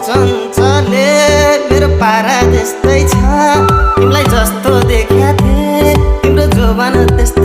चञ्चले मेरो पारा त्यस्तै छ तिमीलाई जस्तो देख्या थिएँ तिम्रो जोबान त्यस्तै